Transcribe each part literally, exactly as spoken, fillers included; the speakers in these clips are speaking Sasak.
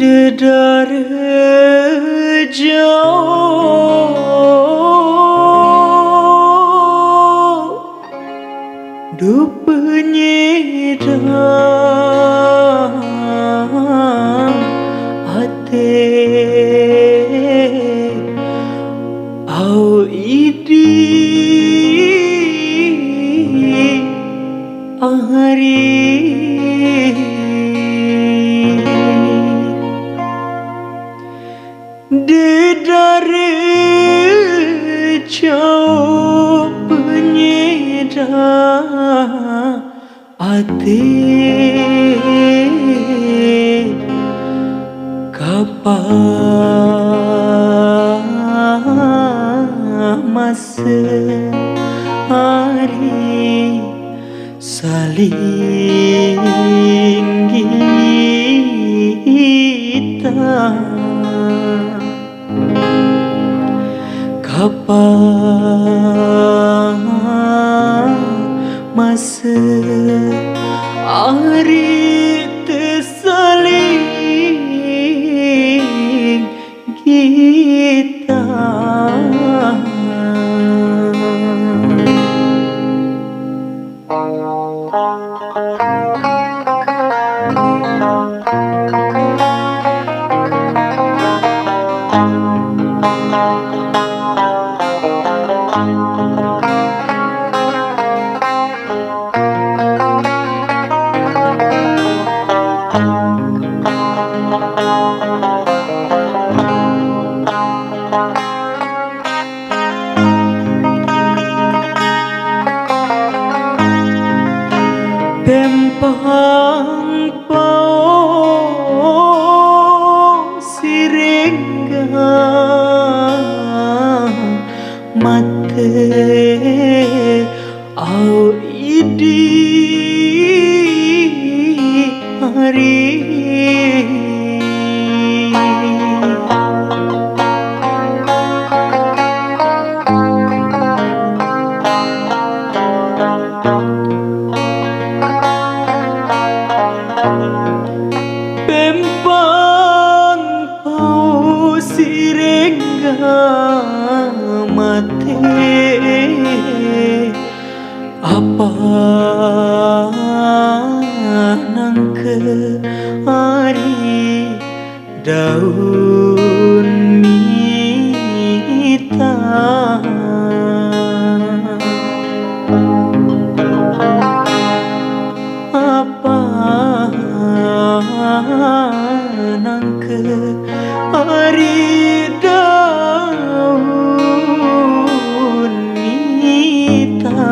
Dedare jauh du penyida ate au idi ari. Dedare jauh penyida ate kapa masa ari saling gita. Kapa masa ari tersaling gita. Pempang pau sirengga mate au idi ari. Pempang pau sirengga mate, apa nangka ari daun mita. Apa nangka ari daun mita.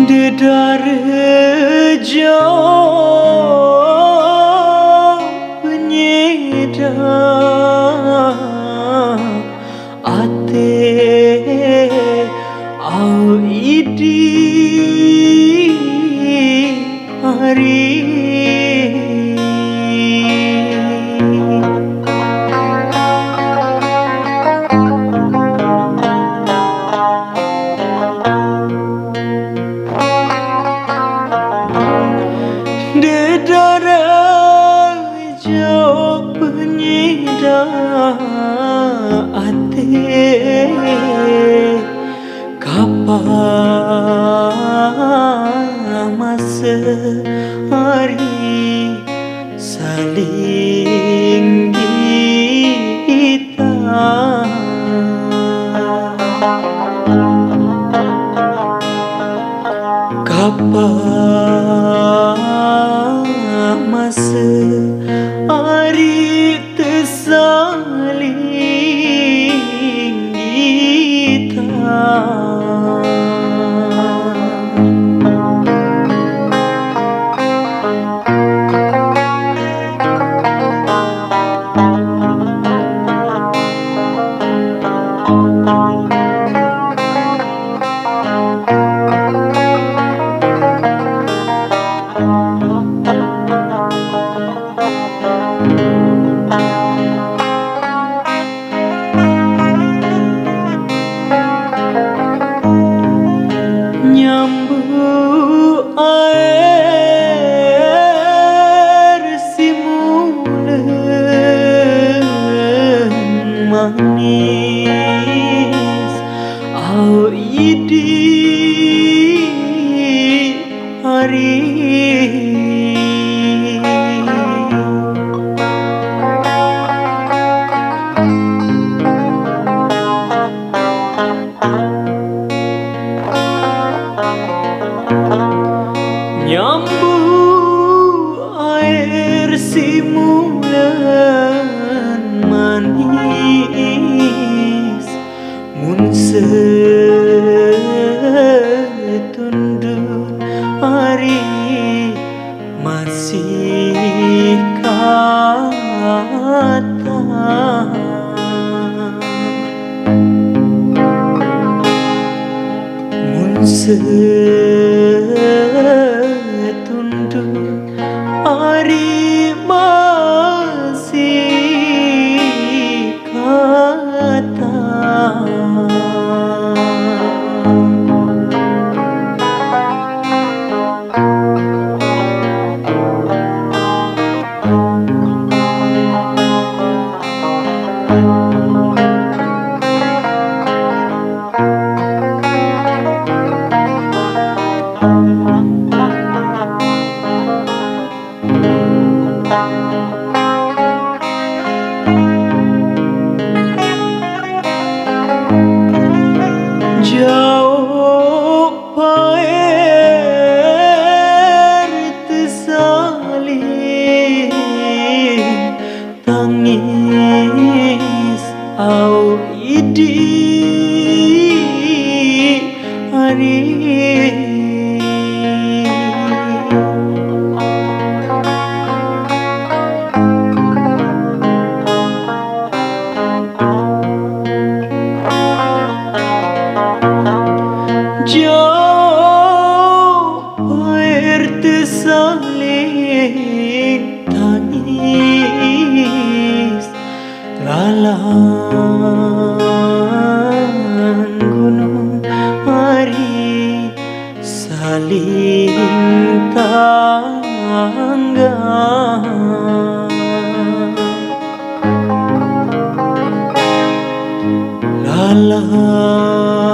Dedare jauh penyeda ate au idi ari. Dedara jauh penyeda ate kapa masa hari saling kita. Kapa masa hari tersaling kita. Idi hari nyambu air simulan manis. Mun setundun ari masih kata. Mun setundun ari masih kata. Jauh paer tesaling tangis au idi ari. Jauh paer tesaling tangis lalang gunung ari saling tangga. Lalang